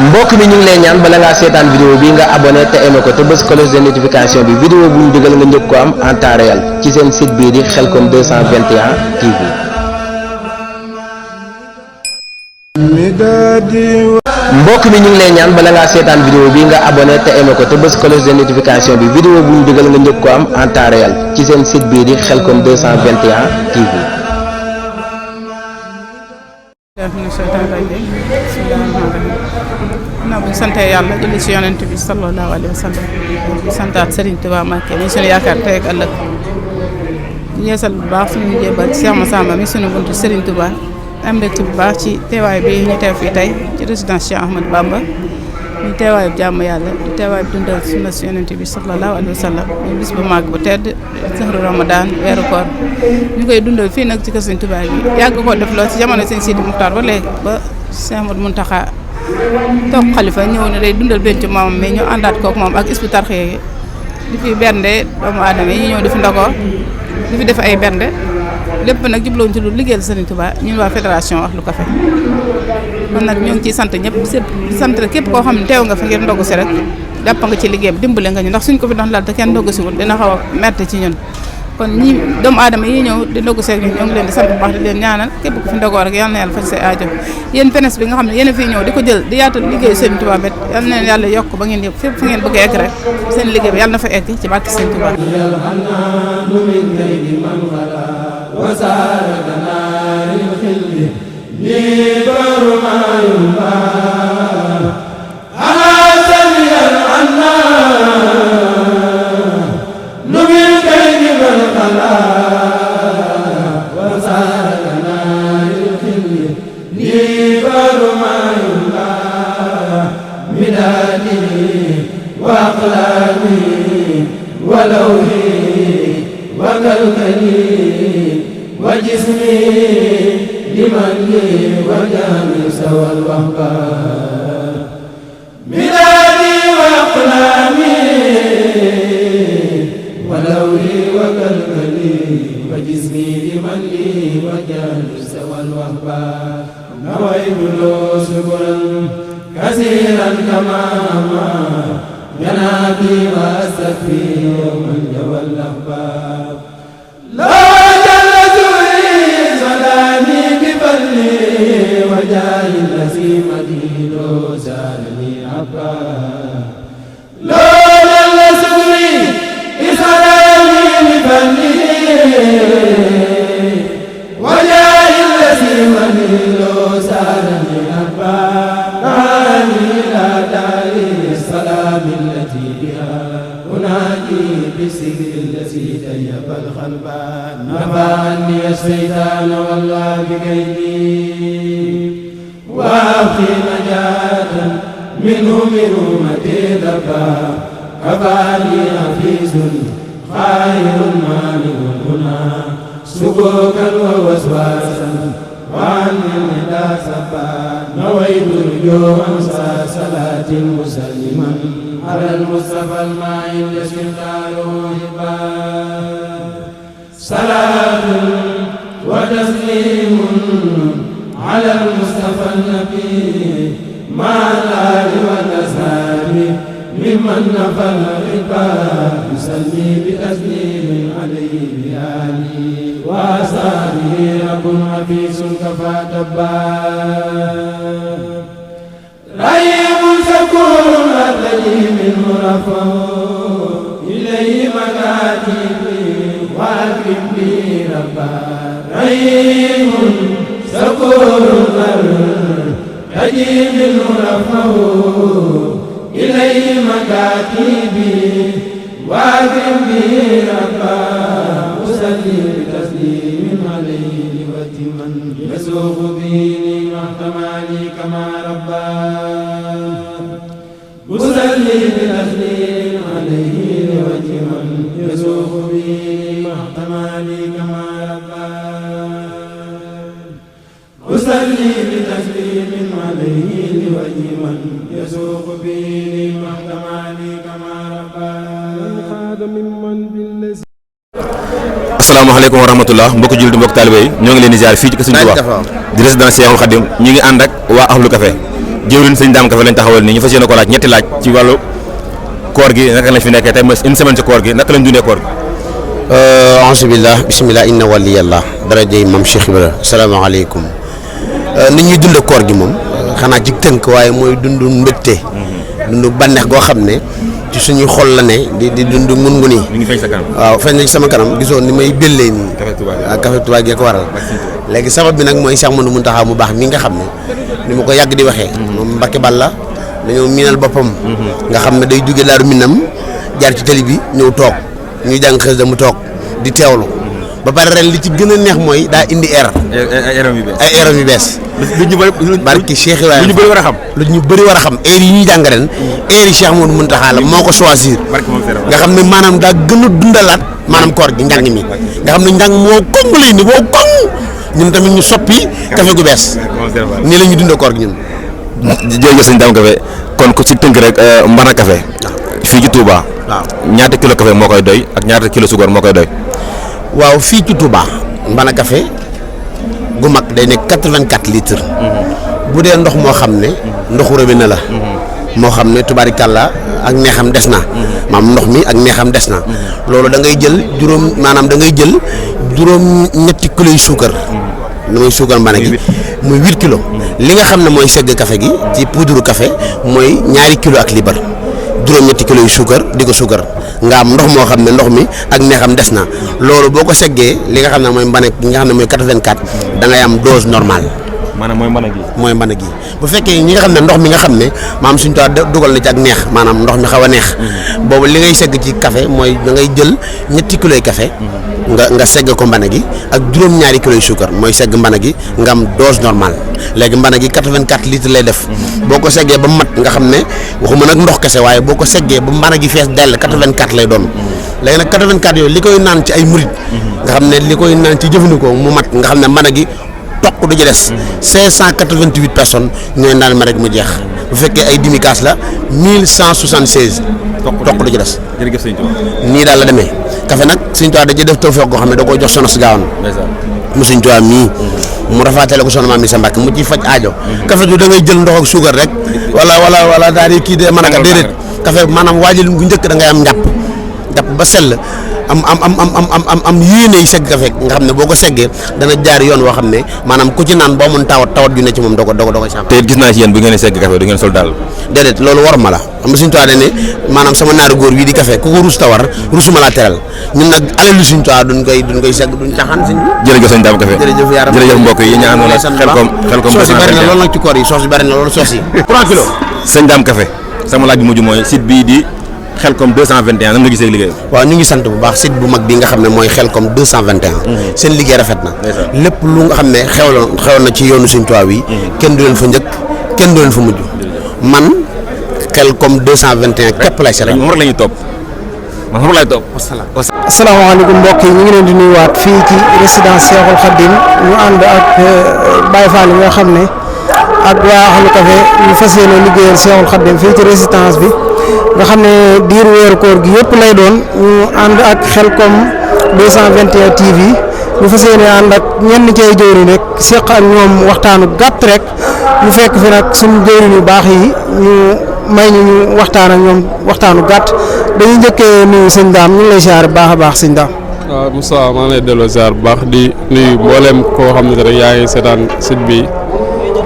mbokk mi ñu ngi lay ñaan bala ngaa seetaan vidéo bi nga abonné te aimé ko te bës cloche de notification bi vidéo bu ñu dugal nga njëkk ko am en temps réel ci seen site bii di Khelcom 221 TV. mbokk mi ñu ngi lay ñaan bala ngaa seetaan vidéo bi nga abonné te aimé ko te bës cloche de notification bi vidéo bu ñu dugal nga njëkk ko am en temps réel ci seen site bii di Khelcom 221 TV. bu ñu santee yàlla julli ci yonent bi sallallahu alayhi wa sallam di santaat Serigne Touba Mbacké mi suñu yaakaar tey ak ëllëg di yeesal bu baax suñu jébbal ci Cheikh Massamba mi suñu buntu Serigne Touba am mbégte bu baax ci teewaay bi ñu teew fii tey ci résidence Cheikh Ahmadou Bamba ñu teewaayu jàmm yàlla di teewaayu dundal sunna si yonent bi sallallahu alayhi wa sallam muy bis bu màgg bu tedd sahru Ramadan weeru koor ñu koy dundal fii nag ci kër Serigne Touba bi yàgg koo def lool ci jamono Serigne Sidi Muxtaar ba léegi ba Cheikh Ahmadou Mountakha toog xalifa ñëw ne day dundal benn ci moom mais ñu àndaat kook moom ak Hizbut Tarqiyyah di fi bernde doomu aadama yi ñëw di fi ndogoo di fi def ay bernde lépp nag jubluwuñ ci lu liggéeyal Serigne Touba ñun waa fédération Ahlu Café kon nag ñoo ngi ciy sant ñëpp di sant képp koo xam ne teew nga fa ngir ndogu si rek jàpp nga ci liggéey bi dimbale nga ñu ndax suñ ko fi doon laal te kenn ndogu si wul dina xaw a metti ci ñun kon ñi doomu aadama yi ñëw di ndogu seeg ñun ñoo ngi leen di sant bu baax di leen ñaanal képp ku fi ndogoo rek yal na yàlla faj say aajo yéen fenes bi nga xam ne yéen a fii ñëw di ko jël di yaatal liggéey Serigne Touba bet yal na leen yàlla yokk ba ngeen yëpp fépp fu ngeen bëgg a egg rek seen liggéey bi yàlla na fa egg ci barke Serigne Touba. وجسمي لمن لي وجامي سوى الوهبان ميلادي وأقلامي ولولي وكلكلي وجسمي لمن لي وجامي سوى الوهبان نويت له سبلا كثيرا كما جنابي واستكفي يوما جوى الاحباب وجاي الذي مدينه سالني عبا لولا الذي إسرائيلي بفني وجاي الذي مدينه سالني عبا راني لا داري السلام التي بها أنادي بسر الذي طيب الخلبان نفعني الشيطان والله بكيدي وأخي نجاة منه من أمتي ذكا كفاني حفيظ خير مانع هنا سكوكا ووسواسا وعني الندى سبا نويت رجوعا صلاة مسلما على المصطفى الماء الاستغفار هبا صلاة وتسليم على المصطفى النبي مع الآل والأصحاب ممن نفى العقاب يسلي بتسليم عليه بآله وأصحابه رب حفيظ كفى دباب رحيم شكور أتجي منه رفع إليه مكاتبي وأكرم به ربا رحيم شكور تجي منه رفع إليه مكاتبي وأكرم به ربا أصلي بتسليم عليه وتمن يسوق به محتمالي كما ربا أصلي بتسليم عليه وتمن يسوق به محتمالي كما ربا أصلي بتسليم عليه لوجه من يسوق به محتمالي كما ربا خاد ممن بالذي asalaamaaleykum wa rahmatullah mbokk jullit mbokk taalibe yi ñoo ngi leen di ziar fii ci kër Sëñ Tuubaa di résidence Cheikhoul Khadim ñi ngi ànd ak waa Ahlu Café jëwriñ Sëñ Daam Café lañ taxawal nii ñu fas yéene ko laaj ñetti laaj ci wàllu koor gi naka lañ fi nekkee tey mooy une semaine ci koor gi naka lañ dundee koor gi. alhamdulilah bisimilah inna waliyallah darajay mam Cheikh Ibra asalaamaaleykum nit ñuy dund koor gi moom xanaa ci tënk waaye mooy dund mbégte dund bànneex goo xam ne ci suñu xol la ne di dund ngun nguni mi ngi feeñ sa kanam. waaw feeñ na ci sama kanam gisoon ni may bellee nii Café Touba gi ko waral léegi sabab bi nag mooy Cheikh Mouhamadou Mountakha mu baax mi nga xam ne ni ma ko yàgg di waxee moom Mbacke Balla dañoo miinal boppam nga xam ne day jóge Daaru Minam jaar ci tali bi ñëw toog ñuy jàng xës da mu toog di teewlu ba pare ren li ci gën a neex mooy daa indi ay eram yu bees lu ñu bëri barki Cheikh Ibrahima lu ñu bëri war a xam lu ñu bëri war a xam heure yi ñuy jàng ren heure yi Cheikh Mouhamadou Mountakha la moo ko choisir nga xam ne maanaam daa gën a dundalaat maanaam koor gi njàng mi nga xam ne njàng moo koŋ lay ni boo koŋ ñun tamit ñu soppi café gu bees nii la ñuy dundee koor gi ñun jërëjëf Sëñ Daam Café kon ku ci tënk rek Mbana Café fii ci Touba waaw ñaata kilo café moo koy doy ak ñaata kilo suukar moo koy doy. waaw fii ci Touba Mbana Café gu mag day nekk 84 litres bu dee ndox moo xam ne ndoxu robinet la moo xam ne tubaarikàlla ak neexam des na maam ndox mi ak neexam des na loolu da ngay jël juróom ñetti kilos yu suukar li mooy suukar Mbana gi muy 8 kilos li nga xam ne mooy segg café gi ci poudre café mooy 2 kilos ak libar juróom-ñetti kilos yu suukar di ko suukar nga am ndox moo xam ne ndox mi ak neexam des na loolu boo ko seggee li nga xam ne mooy Mbana gi nga xam ne mooy 84 da ngay am dose normale. maanaam mooy Mbana gi. bu fekkee ñi nga xam ne ndox mi nga xam ne maam suñu toit dugal na ci ak neex maanaam ndox mi xaw a neex. boobu li ngay segg ci café mooy da ngay jël ñetti kilos yi café nga segg ko Mbana gi ak juróom-ñaari kilos yu suukar mooy segg Mbana gi nga am dose normale léegi Mbana gi 84 litres lay def. boo ko seggee ba mat nga xam ne waxuma nag ndox kese waaye boo ko seggee ba Mbana gi fees dell 84 lay doon léegi nag 84 yooyu li koy naan ci ay murit nga xam ne li koy naan ci jëfandikoo mu mat nga xam ne Mbana gi toq du ci des 588 personnes ñooy naan ma rek mu jeex bu fekkee ay demi-casse la 1176 toq du ci des. jërëjëf Sëñ Tuubaa nii daal la demee café nag Sëñ Tuubaa da ci def tawfeex goo xam ne da koo jox soxna si gaawoon mu Sëñ Tuubaa mii mu rafaatale ko soxna maam mi sa Mbàkke mu ciy faj aajo café du da ngay jël ndox ak suukar rek wala daal di kii de mën a ka déedéet café maanaam waajal gu njëkk da ngay am njàpp ba sell am yéene yi segg café nga xam ne boo ko seggee dana jaar yoon woo xam ne maanaam ku ci naan boo mun tawat ju ne ci moom doo ko saafara. te gis naa ci yéen bu ngeen segg café du ngeen sol daal. déedéet loolu war ma la xam nga Sëñ Tuubaa ne maanaam sama naaru góor wii di café ku ko rus tawar rusuma laa teral ñun nag alalu Sëñ Tuubaa duñ koy segg duñ taxaan Sëñ bi. jërëjëf Sëñ Daam Café jërëjëf mbokk yi ñu àndoon ak xelkom soos yi bari na loolu nag ci koor yi soos yi bari na loolu soos yi 3 kilos. Sëñ Daam Café sama laaj bi mujj mooy site bii di Xelkom 221 nan nga gisee liggéey. waaw ñu ngi sant bu baax site bu mag bi nga xam ne mooy Xelkom 221. seen liggéey rafet na. lépp lu nga xam ne xew na ci yoonu Sëñ Tuubaa wi. kenn du leen fa njëkk kenn du leen fa mujj. man Xelkom 221 képp lay seetal. moom rek la ñuy topp man moom laay topp. asalaamaaleykum mbokk yi ñu ngi leen di nuyuwaat fii ci résidence Cheikhoul Khadim ñu ànd ak Baye Fall yi nga xam ne ak waa Ahlu Café ñu fas yéene liggéeyal Cheikhoul Khadim fii ci résidence bi. nga xam ne diir weeru koor gi yëpp lay doon ñu ànd ak Xelkom 221 TV ñu fas yéene ànd ak ñenn ci ay jëwriñ rek seq ak ñoom waxtaanu gàtt rek ñu fekk fi nag suñu jëwriñ yu baax yi ñu may ñu waxtaan ak ñoom waxtaanu gàtt dañuy njëkkee nuyu sëñ Daam ñu ngi lay ziar bu baax a baax sëñ Daam. waaw Moussa maa ngi lay delloo ziar bu baax di nuyu mboolem koo xam ne rek yaa ngi seetaan site bi.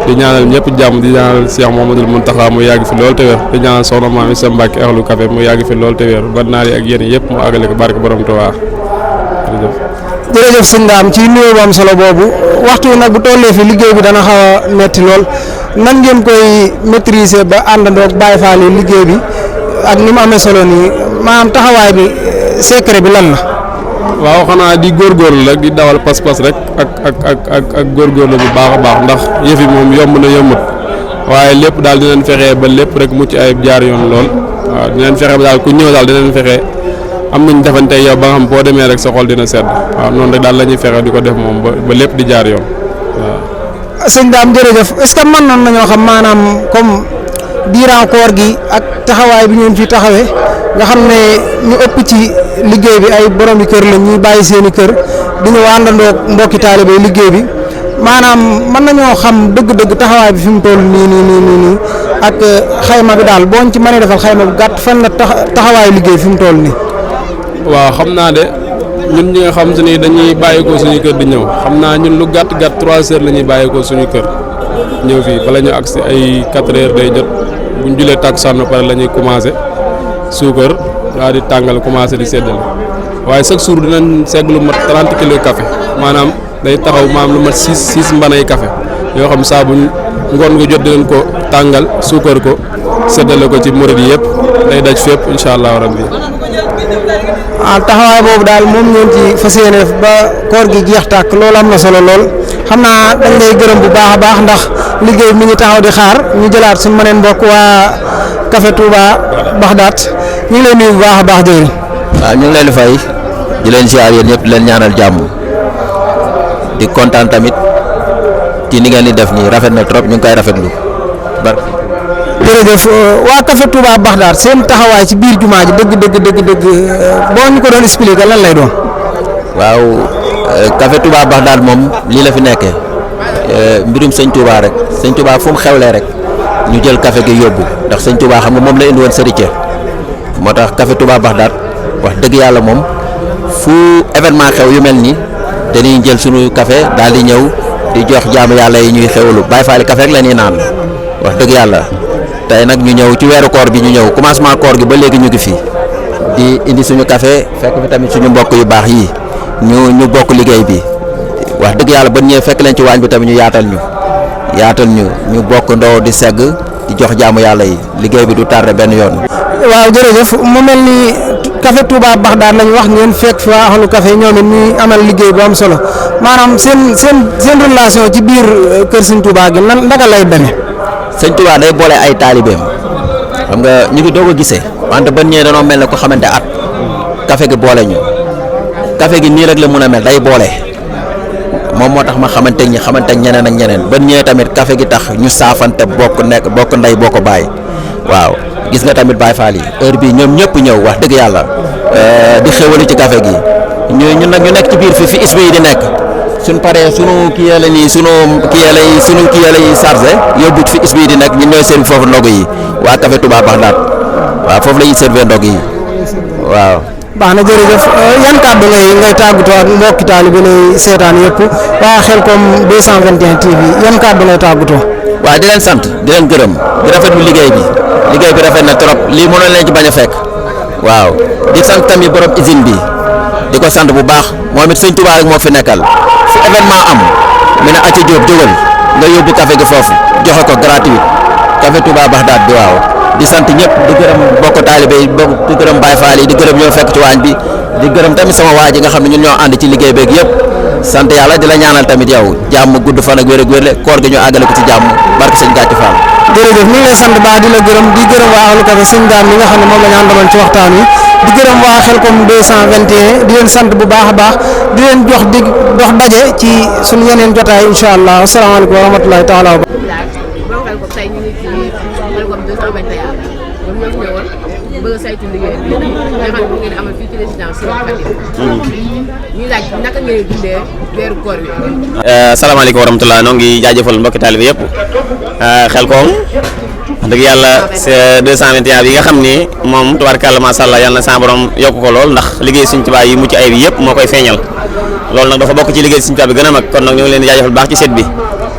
di ñaanal ñëpp jàmm di ñaanal Cheikh Mouhamadou Mountakha mu yàgg fi lool te wér di ñaanal soxna maam Issa Mbacke Ahlu Café mu yàgg fi lool te wér ba naal yi ak yéen yëpp mu àggale ko barke borom Tuubaa jërëjëf sëñ Daam ci nuyoo bu am solo boobu waxtu nag bu tollee fi liggéey bi dana xaw a metti lool nan ngeen koy maîtriser ba àndandoo ak Baye Fall yi liggéey bi ak ni mu amee solo nii maanaam taxawaay bi secret bi lan la. waaw xanaa di góorgóorlu rek di dawal pas-pas rek ak góorgóorlu bu baax a baax ndax yëf yi moom yomb na yombut waaye lépp daal dinañ fexe ba lépp rek mucc ayib jaar yoon lool waaw dinañ fexe ba daal ku ñëw daal dinañ fexe am nañ defante yow ba nga xam boo demee rek sa xol dina sedd waaw noonu rek daal la ñuy fexe di ko def moom ba lépp di jaar yoon waaw. sëñ Daam jërëjëf est-ce que mën nañoo xam maanaam comme diiran koor gi ak taxawaay bi ngeen fi taxawee nga xam ne ñu ëpp ci liggéey bi ay borom yi kër lañ ñuy bàyyi seen i kër di ñu àndandoo mbokki taalibe liggéey bi maanaam mën nañoo xam dëgg-dëgg taxawaay bi fi mu toll nii ak xayma bi daal boo ñu ci mënee defal xayma bu gàtt fan la taxawaayu liggéey fi mu toll nii. waaw xam naa de ñun ñi nga xam te ni dañuy bàyyeekoo suñu kër di ñëw xam naa ñun lu gàtt 3 heures la ñuy bàyyeekoo suñu kër ñëw fii bala ñu agsi ay 4 heures day jot bu ñu julee takkusaan ba pare la ñuy commencé suukar daal di tàngal commencé di séddale waaye chaque jour dinañ segg lu mat 30 kilos café maanaam day taxaw maam lu mat 6 mbanay café yoo xam saa bu ngoon nga jot dinañ ko tàngal suukar ko séddale ko ci murid yi yëpp day daj fépp incha allah rabbi. taxawaay boobu daal moom ngeen ci fas yéene def ba koor gi jeex tàkk loolu am na solo lool xam naa dañ lay gërëm bu baax a baax ndax liggéey mi ngi taxaw di xaar ñu jëlaat suñu mëneen mbokk waa Café Touba Bagdad ñu ngi lay nuyu bu baax a baax jëriñ. waaw ñu ngi leen di fay di leen siyaar yéen ñëpp di leen ñaanal jàmm di kontaan tamit ci ni ngeen di def nii rafet na trop ñu ngi koy rafetlu jërëjëf waa Café Touba Bagdad seen taxawaay ci biir jumaa ji dëgg boo ñu ko doon expliquer lan lay doon. waaw Café Touba Bagdad moom lii la fi nekkee mbirum sëñ Touba rek sëñ Touba fu mu xewlee rek ñu jël café gi yóbbu ndax sëñ Touba xam nga moom la indi woon sërite moo tax Café Touba Bagdad wax dëgg yàlla moom fu événement xew yu mel nii dañuy jël suñu café daal di ñëw di jox jaamu yàlla yi ñuy xewlu Baay Faal café rek la ñuy naan wax dëgg yàlla. tey nag ñu ñëw ci weeru koor bi ñu ñëw commencement koor gi ba léegi ñu ngi fii di indi suñu café fekk fi tamit suñu mbokk yu baax yii ñu bokk liggéey bi wax dëgg yàlla ba ñëwee fekk leen ci waañ bi tamit ñu yaatal ñu bokk ndoo di segg di jox jaamu yàlla yi liggéey bi du tardé benn yoon. waaw jërëjëf mu mel ni Café Touba Bagdad lañ wax ngeen fekk fi waa ahlu café ñoom it ñuy amal liggéey bu am solo maanaam seen relation ci biir kër Sëñ Touba gi naka lay demee. sëñ Touba day boole ay taalibeem xam nga ñu ngi doog a gisee wante ba ñëwee danoo mel ne ko xamante at café gi boole ñu café gi nii rek la mun a mel day boole moom moo tax ma xamante ñeneen ak ñeneen ba ñëwee tamit café gi tax ñu saafante bokk ndey bokk baay waaw gis nga tamit Baay Faal yi heure bii ñoom ñëpp ñëw wax dëgg yàlla di xéwali ci café gi ñun nag ñu nekk ci biir fi isbi yi di nekk. suñ paree sunu kii la ñuy chargé yóbbu fi is bii di nekk ñun ñooy servi foofu ndog yi waa Café Touba Bagdad waaw foofu la ñuy servir ndog yi waaw. baax na jërëjëf yan kàddu ngay tàggatoo ak mbokki taalibe lay seetaan yëpp waa Khelcom 221 TV yan kàddu ngay tàggatoo. waaw di leen sant di leen gërëm di rafetlu liggéey bi rafet na trop lii mënoon leen ci bañ a fekk waaw di sant tamit borom usine bi di ko sant bu baax moom it sëñ Touba rek moo fi nekkal. fu événement am mu ne acca Diop jógal nga yóbbu café gi foofu joxe ko gratuit Café Touba Bagdad bi waaw di sant ñëpp di gërëm bokk taalibe yi di gërëm Baay Faal yi di gërëm ñoo fekk ci waañ bi di gërëm tamit sama waa ji nga xam ne ñun ñoo ànd ci liggéey beeg yëpp sant yàlla di la ñaanal tamit yow jàmm gudd fan ak wér ak wérle koor gi ñu àggale ko ci jàmm barke sëñ Gàcci Fall. jërëjëf ñu ngi lay sant baax di la gërëm di gërëm waa ahlu café sëñ Dame mi nga xam ne moom la ñu àndaloon ci waxtaan wi di gërëm waa Khelcom 221 di leen sant bu baax a baax di leen dox daje ci suñu yeneen jotaay incha allah asalaamaaleykum wa rahmatulahi taala wa tey ñu ngi ci Khelcom 221 ñoom ñoo fi ñëwoon bëgg a saytu liggéey bi nga xam ne bu ngeen amal fii ci résidence Cheikhoul Khadim ñuy laaj naka ngeen dundee weeru koor wi. salaamaaleykum wa rahmatulah noo ngi jaajëfal mbokki taalibe yëpp Khelcom wax dëgg yàlla c'est 221 bi nga xam ni moom tubaarkàlla macha allah yàlla na sa borom yokk ko lool ndax liggéey Sëñ Tuubaa yi mucc ayib yi yëpp moo koy feeñal loolu nag dafa bokk ci liggéey Sëñ Tuubaa bi gën a mag kon nag ñoo ngi leen di jaajëfal baax ci set bi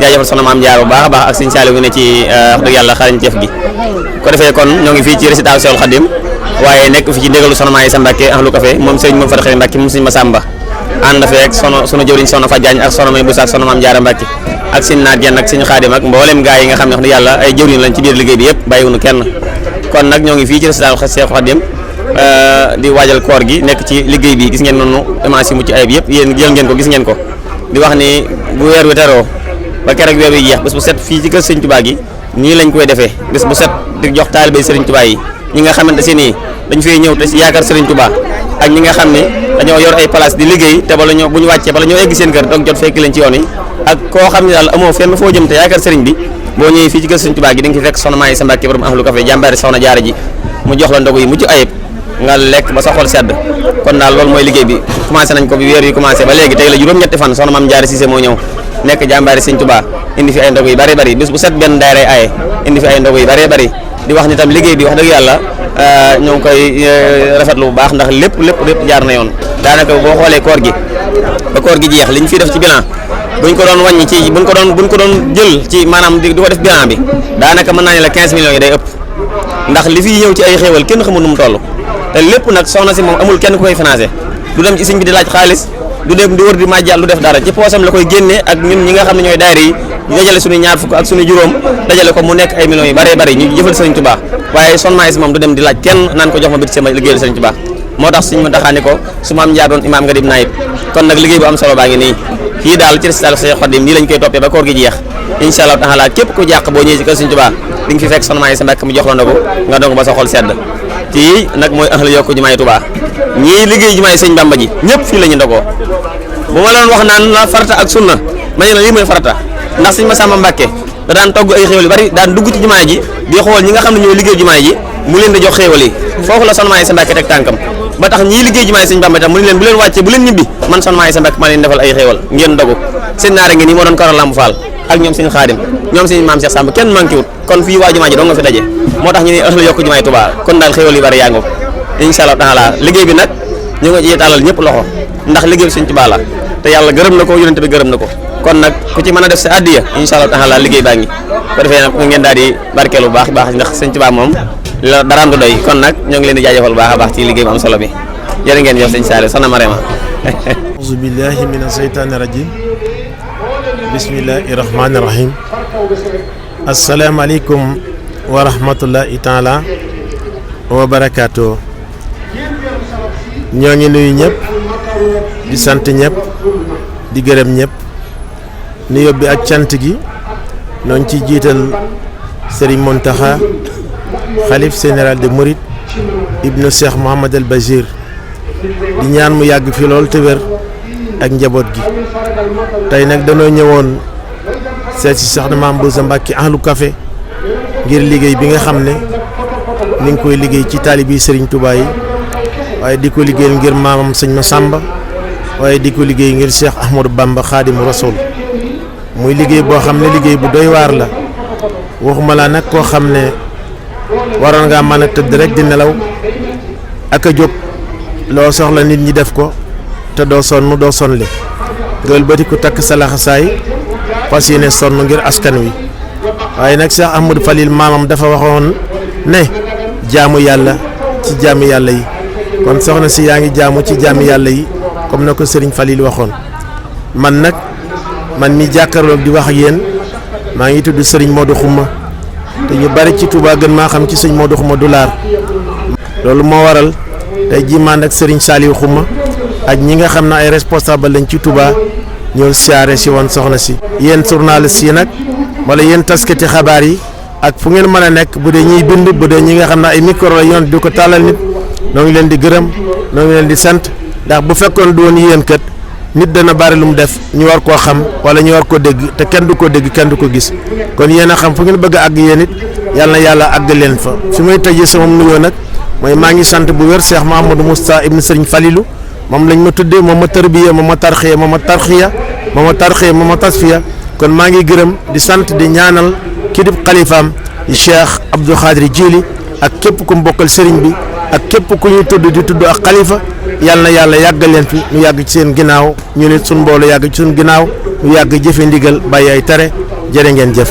jaajëfal soxna Maam Jaara bu baax a baax ak Sëñ Saaliw gu ne ci wax dëgg yàlla xarañteef gi ko defee kon ñoo ngi fii ci résidence Cheikhoul Khadim waaye nekk fi ci ndégalu soxna Maysa Mbàkke ahlu café moom sëñ moom Fadxari Mbàkke moom sëñ Masamba ànd fa ak sunu jëwriñ soxna Fadiagne ak soxna May Busa ak soxna Maam Jaara Mbàkke ak sëñ Naat Jenn ak sëñ Xaadim ak mboolem gaa yi nga xam ne wax dëgg yàlla ay jëwriñ lañ ci biir liggéey bi yëpp bàyyiwuñu kenn kon nag ñoo ngi fii ci résidence Cheikhoul Khadim di waajal koor gi nekk ci liggéey bi gis ngeen noonu image yi mucc ayib yëpp yéen jël ngeen ko gis ngeen ko di wax ni bu weer wi teroo ba keroog weer wi jeex bés bu set fii ci kër Sëñ Tuubaa gi nii lañ koy defee bés bu set di jox taalibe Sëriñ Tuubaa yi ñi nga xamante si nii dañ fay ñëw te yaakaar Sëriñ Tuubaa ak ñi nga xam ne dañoo yor ay place di liggéey te bala ñoo bu ñu wàccee bala ñoo egg seen kër doog jot fekk leen ci yoon yi ak koo xam ne daal amoo fenn foo jëm te yaakaar sëriñ bi boo ñëwee fii ci kër Sëriñ Tuubaa gi di nga fi fekk soxna Maysa Mbàkke borom ahlu café jàmbaari soxna Jaara ji mu jox la ndogu yi mucc ayib nga lekk ba sa xol sedd kon daal loolu mooy liggéey bi commencé nañ ko bi weer yi commencé ba léegi tey la juróom-ñetti fan soxna Maam Jaara Cissé moo ñëw nekk jàmbaari Sëñ Tuubaa indi fi ay ndogu yu bari bis bu set benn daayira aye indi fi ay ndogu yu bari di wax ni tam liggéey bi wax dëgg yàlla ñoo ngi koy rafetlu bu baax ndax lépp jaar na yoon daanaka boo xoolee koor gi ba koor gi jeex liñ fi def ci bilan buñ ko doon wàññi ci buñ ko doon jël ci maanaam di ko def bilan bi daanaka mën naa ne la 15 millions yi day ëpp ndax li fi ñëw ci ay xéewal kenn xamul nu mu toll te lépp nag soxna si moom amul kenn ku koy financé du dem ci sëñ bi di laaj xaalis du dem di wër di màjjal du def dara ci poosam la koy génnee ak ñun ñi nga xam ne ñooy daayira yi ñu dajale suñu ñaar fukk ak suñu juróom dajale ko mu nekk ay millions yu bari ñu jëfal Sëriñ Tuubaa waaye sonnaay si moom du dem di laaj kenn naan ko jox ma bit sama liggéeyal Sëriñ Tuubaa moo tax suñu Muntaxaa ni ko su maam jaar doon imaam nga dim naayib kon nag liggéey bu am solo baa ngi nii fii daal ci résidence Cheikh Khadim nii lañ koy toppee ba koor gi jeex incha allah taala képp ku jàq boo ñëwee ci kër Sëriñ Tuubaa di nga fi fekk sonnaay sa mbàkk mu jox la ndogu nga dong ba sa xol sedd kii nag mooy ahlu yokku jumaay Tuubaa ñii liggéey jumaay Sëñ Bamba ji ñëpp fii la ñu ndogoo bu ma leen wax naan la farata ak sunna ma ne la lii mooy farata ndax Sëñ Masamba Mbàkke da daan togg ay xéewal yu bari daan dugg ci jumaa ji di xool ñi nga xam ne ñooy liggéey jumaa ji mu leen di jox xéewal yi foofu la Soxna Maysa Mbàkke teg tànkam ba tax ñii liggéey jumaa Sëñ Bamba tam mu ne leen bu leen wàccee bu leen ñibbi man Soxna Maysa Mbàkke maa leen defal ay xéewal ngeen dogu seen naara ngi nii moo doon Karo Lamb Fall ak ñoom Sëñ Xaadim ñoom Sëñ Maam Cheikh Samb kenn manqué wut kon fii waa jumaa ji doo nga fi daje moo tax ñu ne ahlu yokku jumaay Tuubaa kon daal xéewal yu bari yaa ngoog incha allah taala liggéey bi nag ñu ngi ci tàllal ñëpp loxo ndax liggéey bi Sëñ Tuubaa la te yàlla gërëm na ko yonent bi gërëm na ko kon nag ku ci mën a def sa addiya incha allah taala liggéey baa ngi ko defee nag ngeen daal di barkeelu bu baax ndax Sëñ Tuubaa moom la daraam du doy kon nag ñoo ngi leen di jaajëfal bu baax a baax ci liggéey bu am solo bi jërë ngeen jëf Sëñ Saliou soxna Marema auzu billahi mina seytaani rajim bismillahi rahmaani rahim asalaamaaleykum wa rahmatullahi taala wa barakaatu ñoo ngi nuyu ñëpp di sant ñëpp di gërëm ñëpp nuyoo bi ak cant gi ñoo ngi ciy jiital Serigne Mountakha xalif général de Mouride ibnu Cheikh Mouhamad El Bachir di ñaan mu yàgg fi lool te wér ak njaboot gi tey nag danoo ñëwoon seet si Soxna Maam Bousso Mbàkke ahlu café ngir liggéey bi nga xam ne ni ngi koy liggéey ci taalibi Serigne Touba yi waaye di ko liggéey ngir maamam Sëñ Masamba waaye di ko liggéey ngir Cheikh Ahmadou Bamba Xaadimu Rasuul muy liggéey boo xam ne liggéey bu doy waar la waxuma laa nag koo xam ne waroon ngaa mën a tëdd rek di nelaw ak a jóg loo soxla nit ñi def ko te doo sonn doo sonle loolu ba di ko takk sa laxasaay fas yéene sonn ngir askan wi waaye nag Cheikh Ahmadou Falil maamam dafa waxoon ne jaamu yàlla ci jaamu yàlla yi kon soxna si yaa ngi jaamu ci jaamu yàlla yi comme na ko Serigne Falil waxoon man mi jàkkaarloog di wax ak yéen maa ngi tudd Serigne Modou Xuma te ñu bari ci Touba gën maa xam ci Serigne Modou Xuma Dulaar loolu moo waral tey jii man ak Serigne Saliou Xuma ak ñi nga xam ne ay responsable lañ ci Touba ñëw siyaare si woon soxna si. yéen journaliste yi nag wala yéen taskati xabaar yi ak fu ngeen mën a nekk bu dee ñiy bind bu dee ñi nga xam ne ay micro la yoon du ko tàllal nit noo ngi leen di gërëm noo ngi leen di sant ndax bu fekkoon du woon yéen kat nit dana bari lu mu def ñu war koo xam wala ñu war ko dégg te kenn du ko dégg kenn du ko gis kon yéen a xam fu ngeen bëgg a àgg yéen it yàlla na yàlla àgg leen fa fi may tëjee sama nuyoo nag mooy maa ngi sant bu wér Cheikh Mouhamadou Moustapha ibn Serigne Falilou moom lañ ma tuddee moom ma tërbiya moom ma tarxiya moom ma tasfiya kon maa ngi gërëm di sant di ñaanal kii di xalifaam di Cheikh Abdou Khadir Jili ak képp ku mbokkal Serigne bi ak képp ku ñuy tudd di tudd ak xalifa yàlla na yàlla yàggal leen fi ñu yàgg ci seen ginnaaw ñu nit suñ mbooloo yàgg ci suñ ginnaaw ñu yàgg jëfe ndigal bàyyi ay tere jërë ngeen jëf